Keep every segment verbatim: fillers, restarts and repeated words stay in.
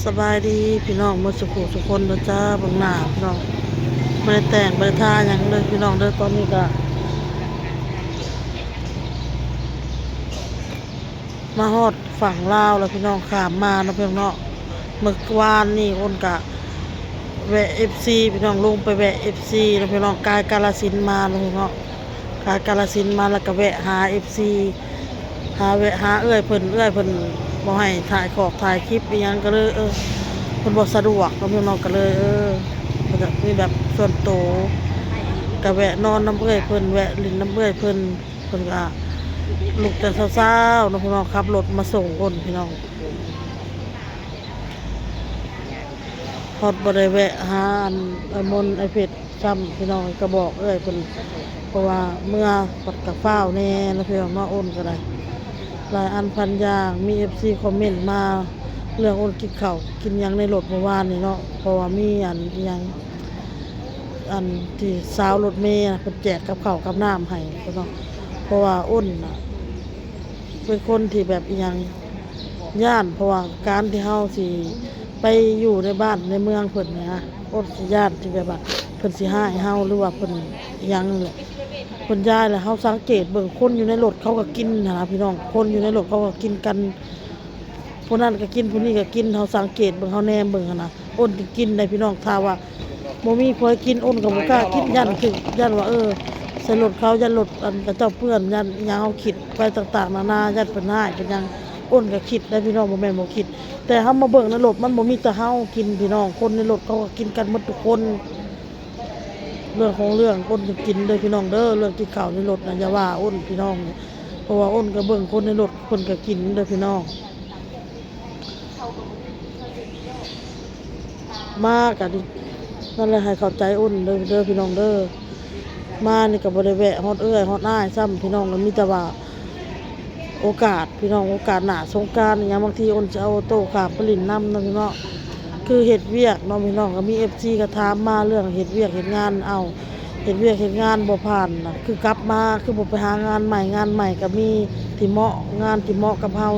สบายดีพี่น้องหมดสุขุสุคนเด้อจ้า เบิ่งหน้าพี่น้อง บ่ได้แต่งบ่ได้ทาหยังเลยพี่น้องเด้อ ตอนนี้ก็ มาฮอดฝั่งลาวแล้วพี่น้อง ข้ามมาเนาะพี่น้องเนาะ เมื่อวานนี่อ้นกะแวะ เอฟซี พี่น้อง ลงไปแวะ เอฟซี เนาะพี่น้อง กายกาฬสินธุ์มาเนาะพี่น้อง กายกาฬสินธุ์มาแล้วก็แวะหา เอฟซี หาแวะหาเอื้อยเพิ่น เอื้อยเพิ่นบ่ให้ถ่ายขอกถ่ายคลิปอีหยังก็เลย เออ เพิ่นบ่สะดวกเนาะพี่น้อง ก็เลย เออ ก็จะมีแบบส่วนโต ก็แวะนอนนำเอื้อยเพิ่น แวะหลิ้นนำเอื้อยเพิ่น เพิ่นก็ลุกแต่เช้าๆเนาะพี่น้อง ขับรถมาส่งอ้นพี่น้อง ฮอดบ่ได้แวะหาอันไอ้มนต์ไอ้เพชรซ้ำพี่น้อง ก็บอกเอื้อยเพิ่น เพราะว่าเมื่อปัดกะฟ้าวแน่เนาะพี่น้องเนาะ อ้นก็ได้ หลายอันพันอย่าง มี เอฟซี คอมเมนต์มาเรื่องอ้นกินข้าวกินหยังในรถเมื่อวานนี่เนาะ เพราะว่ามีอันอิหยัง อันที่สาวรถเมล์น่ะเพิ่นแจกกับข้าวกับน้ำให้พี่น้อง เพราะว่าอ้นน่ะ เป็นคนที่แบบอิหยัง ย้าน เพราะว่าการที่เฮาสิไปอยู่ในบ้านในเมืองเพิ่นนี่นะ อ้นสิย้านที่แบบว่าเพิ่นสิฮ้ายเฮา หรือว่าเพิ่นอิหยังนั่นแหละ เพิ่นย้ายแล้ว เฮาสังเกตเบิ่งคนอยู่ในรถเขาก็กินหั้นนะพี่น้อง คนอยู่ในรถเขาก็กินกัน ผู้นั้นก็กิน ผู้นี้ก็กิน เฮาสังเกตเบิ่ง เฮาแนมเบิ่งหั้นนะ อ้นก็กินได้พี่น้อง ถ้าว่าบ่มีผู้ให้กิน อ้นก็บ่กล้ากิน ย้านคือ ย้านว่า เออ ใส่รถเขา ย้านรถอันเขาเจ้าเปื้อน ย้านอิหยัง เฮาคิดไปต่างๆนานา ย้านเพิ่นฮ้ายเพิ่นหยัง อ้นก็คิดได้พี่น้อง บ่แม่นบ่คิด แต่เฮามาเบิ่งในรถมันบ่มีแต่เฮากินพี่น้อง คนในรถเขาก็กินกันหมดทุกคน เรื่องของเรื่อง อ้นก็กินเด้อพี่น้องเด้อ เรื่องกินข้าวในรถนะ อย่าว่าอ้นพี่น้อง เพราะว่าอ้นก็เบิ่งคนในรถเพิ่นก็กินเด้อพี่น้อง มาก็ดี นั่นแหละ ให้เข้าใจอ้นเด้อ เด้อพี่น้องเด้อ มานี่ก็บ่ได้แวะฮอดเอื้อยฮอดอ้ายซ้ำพี่น้อง ก็มีแต่ว่า โอกาสพี่น้อง โอกาสหน้าสงกรานต์อิหยัง บางทีอ้นสิเอาโตข้ามไปหลิ้นนำเนาะพี่น้อง คือเฮ็ดเวียกเนาะพี่น้อง ก็มี เอฟซี ก็ถามมาเรื่องเฮ็ดเวียกเฮ็ดงาน เอ้า เฮ็ดเวียกเฮ็ดงานบ่ผ่านน่ะ คือกลับมาคือบ่ไปหางานใหม่ งานใหม่ก็มีที่เหมาะ งานที่เหมาะกับเฮา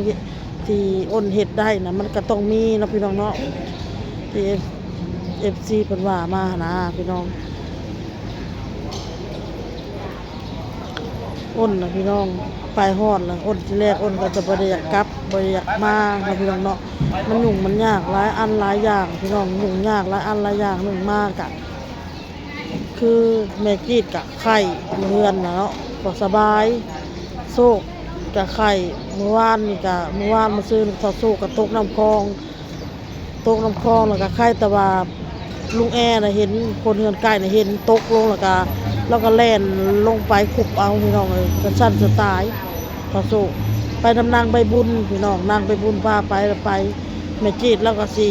ที่อ้นเฮ็ดได้น่ะ มันก็ต้องมีเนาะพี่น้องเนาะ ที่ เอฟซี เพิ่นว่ามาหั้นนะพี่น้อง อ้นน่ะพี่น้อง ไปฮอดแล้ว อ้นทีแรกอ้นก็จะบ่ได้อยากกลับ บ่ได้อยากมาเนาะพี่น้องเนาะ มันยุ่งมันยากหลายอันหลายอย่างพี่น้อง ยุ่งยากหลายอันหลายอย่าง หนึ่งมากะ คือแม่จีดกะไข้อยู่เฮือนน่ะเนาะ บ่สบาย โชคกะไข้ มื้อวานนี่กะ มื้อวานมื้อซืนเฒ่าโชคกะตกน้ำคลอง ตกน้ำคลองแล้วกะไข้ แต่ว่าลุงแอน่ะเห็น คนเฮือนใกล้น่ะเห็นตกลงแล้วกะ ลาวกะแล่นลงไปคุบเอาพี่น้องเอ้ย กะสั่นสะตาย เฒ่าโชค ไปนำนางใบบุญพี่น้อง นางใบบุญพาไป แล้วไป แม่จีดลาวกะสิ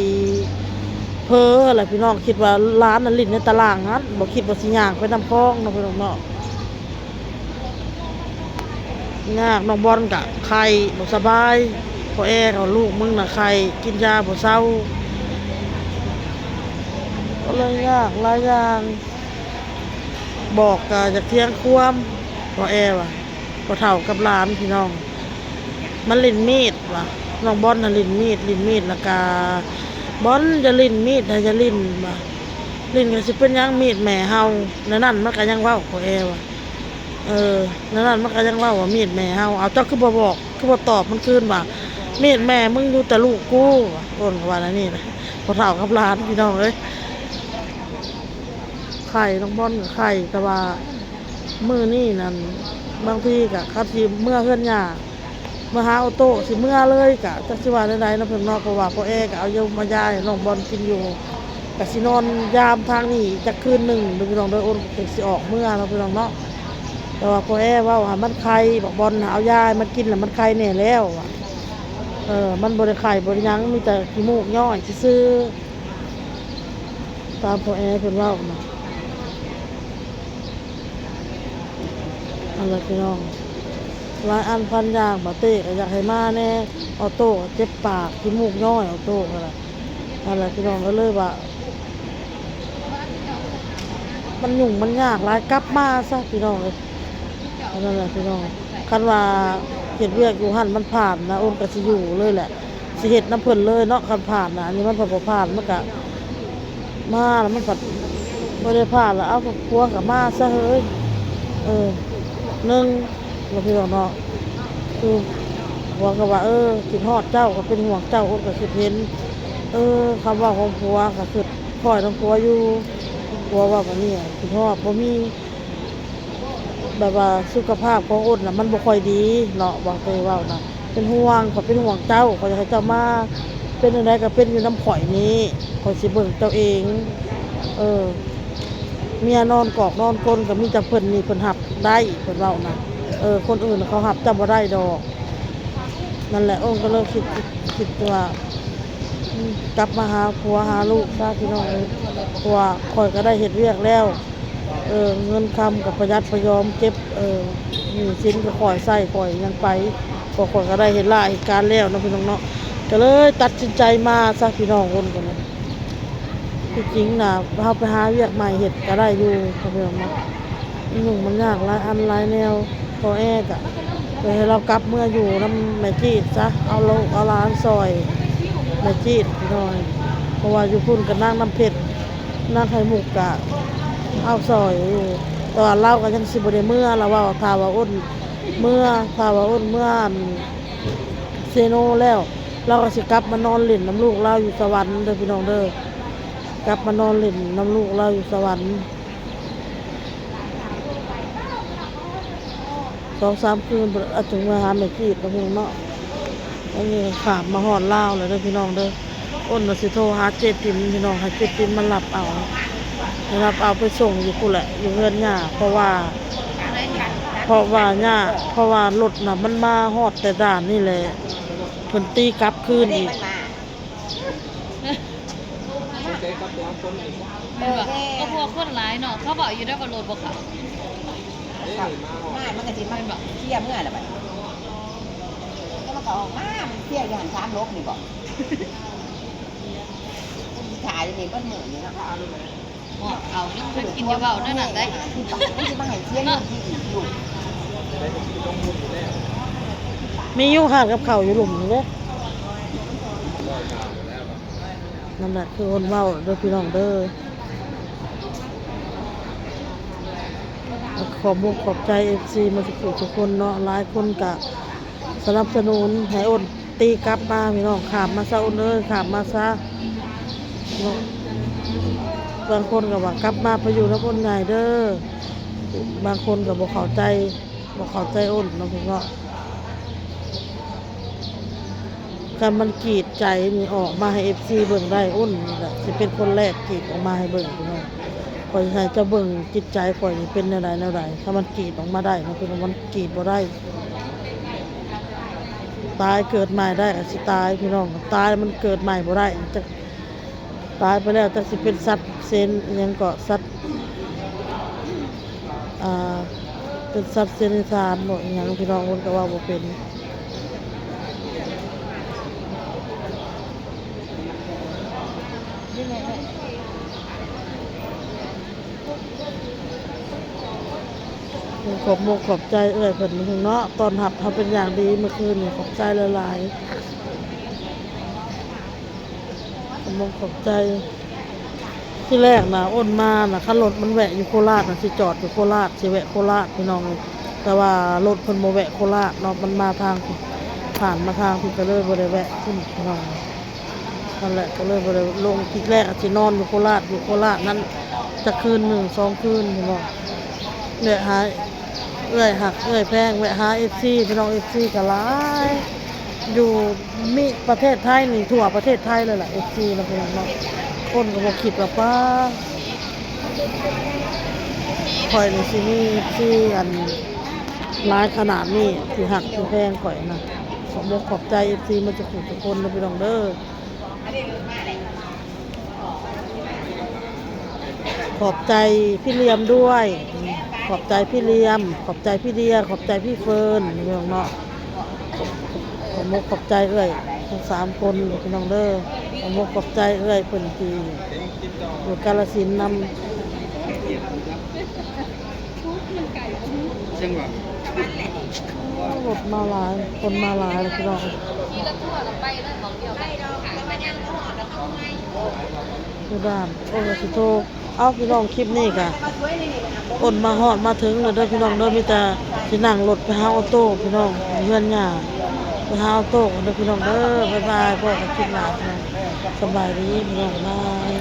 เพ้อแหละพี่น้อง คิดว่าหลานน่ะหลิ้นในตารางหั้น บ่คิดว่าสิย่างไปนำคลองเนาะพี่น้องเนาะ ยาก น้องบอลกะไข้บ่สบาย พ่อแอก็ ลูกมึงน่ะไข้ กินยาบ่เซา ก็เลยยากหลายอย่าง บอกกะอยากเถียงความ พ่อแอว่า พ่อเฒ่ากับหลานพี่น้อง มันหลิ้นมีดว่ะ น้องบอลน่ะหลิ้นมีด หลิ้นมีดแล้วกะ บอลอย่าหลิ้นมีดนะ อย่าหลิ้นว่ะ หลิ้นก็สิเป็นหยัง มีดแม่เฮา แนวนั้นมันก็ยังเว้า พ่อแอว่า เออ แนวนั้นมันก็ยังเว้าว่ามีดแม่เฮา เอา เจ้าคือบ่บอก คือบ่ตอบมันคืนว่า มีดแม่มึงอยู่แต่ลูกกูว่ะ อ้นก็ว่าแนวนี้นะ พ่อเฒ่ากับหลานพี่น้องเอ้ย ไข้ น้องบอลก็ไข้ แต่ว่ามื้อนี้นั่น บางทีก็คันสิเมือเฮือนย่า มาหาออโต้ สิเมือเลย ก็จักสิว่าแนวใดเนาะพี่น้องเนาะ เพราะว่าพ่อแอก็เอายามายาให้น้องบอลกินอยู่ ก็สินอนยามทางนี้จักคืนหนึ่งเด้อพี่น้องเด้อ อ้นก็สิออกเมือเนาะพี่น้องเนาะ แต่ว่าพ่อแอเว้าว่ามันไข้ บักบอลน่ะเอายาให้มันกินแล้วมันไข้แน่แล้วว่ะ เออ มันบ่ได้ไข้บ่ได้หยัง มีแต่ขี้มูกย้อยซื่อๆ ตามพ่อแอเพิ่นเว้านะ นั่นแหละพี่น้อง หลายอันพันอย่าง บ่าวเต้ก็อยากให้มาแน่ ออโต้ก็เจ็บปาก ขี้มูกย้อย ออโต้ก็ได้ นั่นแหละพี่น้อง ก็เลยว่า มันยุ่งมันยากหลาย กลับมาซะพี่น้องเอ้ย นั่นแหละพี่น้อง คันว่าเฮ็ดเวียกอยู่หั่นมันผ่านนะ อ้นก็สิอยู่เลยแหละ เฮ็ดนำเพิ่นเลยเนาะ คันผ่านน่ะ อันนี้มันผัดบ่ผ่าน มันกะมาแล้วมันผัดบ่ได้ผ่านแล้ว เอาผัวกะมาซะเฮ้ย เออ หนึ่ง ว่าพี่น้องเนาะ คือผัวกะว่า เออ คิดฮอดเจ้า กะเป็นห่วงเจ้า อ้นกะคิดเห็น เออ คำเว้าของผัวกะคือคอยนำผัวอยู่ ผัวเว้าแบบนี้ คิดฮอด บ่มี แบบว่าสุขภาพของอ้นน่ะ มันบ่ค่อยดีเนาะ บอกตัวเองเว้านะ เป็นห่วง ข้อยเป็นห่วงเจ้า ข้อยอยากให้เจ้ามา เป็นจั่งใด๋ก็เป็นอยู่นำข้อยนี่ ข้อยสิเบิ่งเจ้าเอง เออ เมียนอนกอกนอนกลนก็มีแต่เพิ่นนี่ เพิ่นรับได้ เพิ่นเว้านะ เออ คนอื่นเขารับเจ้าบ่ได้ดอก นั่นแหละ อ้นก็เลยคิด คิดว่า อืม กลับมาหาผัวหาลูกซะพี่น้องเอ้ย เพราะว่าข้อยก็ได้เฮ็ดเวียกแล้ว เออ เงินคำก็ประหยัดประหยอมเก็บ เออ หนี้สินก็ข้อยใช้ข้อยหยังไป เพราะข้อยก็ได้เฮ็ดลาเฮ็ดการแล้วเนาะพี่น้องเนาะ ก็เลยตัดสินใจมาซะพี่น้อง อ้นก็เลย ที่จริงน่ะ เฮาไปหาเวียกใหม่เฮ็ดก็ได้อยู่ เฮาไปออกมา มันยุ่งมันยากหลายอันหลายแนว พอแอกะ ไปให้เรากลับเมืออยู่นำแม่จีดซะ เอาลูกเอาหลานซ่อยแม่จีดหน่อย เพราะว่าอยู่พุ้นกะนางน้ำเพชร นางไข่มุกกะเอาซ่อยอยู่ แต่ว่าลาวกะยังสิบ่ได้เมือ ลาวเว้า ถ้าว่าอ้นเมือ ถ้าว่าอ้นเมือ อัน เซโนแล้ว ลาวกะสิกลับมานอนเล่นนำลูกลาวอยู่สวรรค์เด้อพี่น้องเด้อ กลับมานอนเล่นนำลูกลาวอยู่สวรรค์ สองสามคืนพุ้น อาจจะมาหาแม่จีดเนาะพี่น้องเนาะ อันนี้ข้ามมาฮอดลาวแล้วเด้อพี่น้องเด้อ อ้นว่าสิโทรหาเจ๊ติ๋มพี่น้อง ให้เจ๊ติ๋มมารับเอา ให้รับเอาไปส่งอยู่พุ้นแหละ อยู่เฮือนย่า เพราะว่า เพราะว่าย่า เพราะว่ารถน่ะมันมาฮอดแต่ด่านนี่แหละ เพิ่นตีกลับคืนอีก เออ ก็พวกคนหลายเนาะ เขาบอกอยู่ได้ว่ารถบ่เข้า มา มันก็สิมาเคลียร์เมื่อละบัดนี้ แล้วมันก็ออกมา มันเคลียร์อยู่หั่นสามลบนี่บ่ ถ่ายนี่เบิดมื้อนี่เนาะ บอกเขาเรื่องมันกินจะเว้านั่นน่ะได้ มันสิมาให้เคลียร์อยู่ที่อีกอยู่ มีอยู่ห้านกับข้าวอยู่หลุมนี่เด้ นั่นแหละคืออ้นเว้าเด้อพี่น้องเด้อ ขอบมุกขอบใจเอฟซีมาทุกผู้ทุกคนเนาะ หลายคนกะสนับสนุนให้อ้นตีกลับมาพี่น้อง ข้ามมาซะอ้นเอ้ย ข้ามมาซะเนาะ บางคนกะว่ากลับมาไปอยู่นำอ้นใหญ่เด้อ บางคนกะบ่เข้าใจ บ่เข้าใจอ้นเนาะพี่น้อง คันมันกรีดใจนี่ออกมาให้เอฟซีเบิ่งได้ อ้นนี่แหละสิเป็นคนแรกกรีดออกมาให้เบิ่งพี่น้อง ข้อยสิให้เจ้าเบิ่งจิตใจข้อยนี่เป็นแนวใดแนวใด ถ้ามันกรีดออกมาได้นะพี่น้อง มันกรีดบ่ได้ ตายเกิดใหม่ได้ก็สิตายพี่น้อง ตายมันเกิดใหม่บ่ได้ จักตายไปแล้วจักสิเป็นสัตว์เซนอิหยังเกาะ สัตว์ อ่า เป็นสัตว์เดรัจฉานบ่อิหยังพี่น้อง อ้นก็เว้าบ่เป็น ขอบมุกขอบใจเอื้อยเพิ่นเนาะ ต้อนรับเฮาเป็นอย่างดีเมื่อคืนนี่ ขอบใจหลายๆ ขอบมุกขอบใจ ที่แรกน่ะ อ้นมาน่ะ คันรถมันแวะอยู่โคราชน่ะ สิจอดอยู่โคราช สิแวะโคราชพี่น้อง แต่ว่ารถเพิ่นบ่แวะโคราชเนาะ มันมาทาง ผ่านมาทางพี้ก็เลยบ่ได้แวะขึ้นพี่น้อง นั่นแหละ ก็เลยบ่ได้ลง ทีแรกอาจสินอนอยู่โคราช อยู่โคราชนั้นจักคืนหนึ่งสองคืนพี่น้อง แวะหาเอื้อยฮักเอื้อยแพง แวะหาเอฟซี พี่น้อง เอฟซี ก็หลาย อยู่มิประเทศไทยนี่ ทั่วประเทศไทยเลยล่ะ เอฟซี นะพี่น้องเนาะ อ้นก็บ่คิดว่า ป๊า ข้อยนี่สิมีเอฟซี อันหลายขนาดนี้ ที่ฮักที่แพงข้อยนะ ขอบมุกขอบใจ เอฟซี มาทุกผู้ทุกคนนะพี่น้องเด้อ ขอบใจพี่เหลี่ยมด้วย ขอบใจพี่เหลี่ยม ขอบใจพี่เดีย ขอบใจพี่เฟิร์นพี่น้องเนาะ ขอบมุกขอบใจเอื้อยทั้งสามคนพี่น้องเด้อ ขอบมุกขอบใจเอื้อยเพิ่นที่อยู่กาฬสินธุ์นำ จังหวัด โอ้ รถมาหลาย คนมาหลายเลยพี่น้อง ที่บ้าน โอ้ย สิโทร เอาพี่น้อง คลิปนี้กะ อ่นมาฮอดมาถึงแล้วเด้อพี่น้องเด้อ มีแต่สินั่งรถไปหาออโต้พี่น้อง เฮือนย่า ไปหาออโต้กันเด้อพี่น้องเด้อ บ๊ายบาย พ้อกันคลิปหน้าพี่น้อง สบายดีพี่น้อง บ๊ายบาย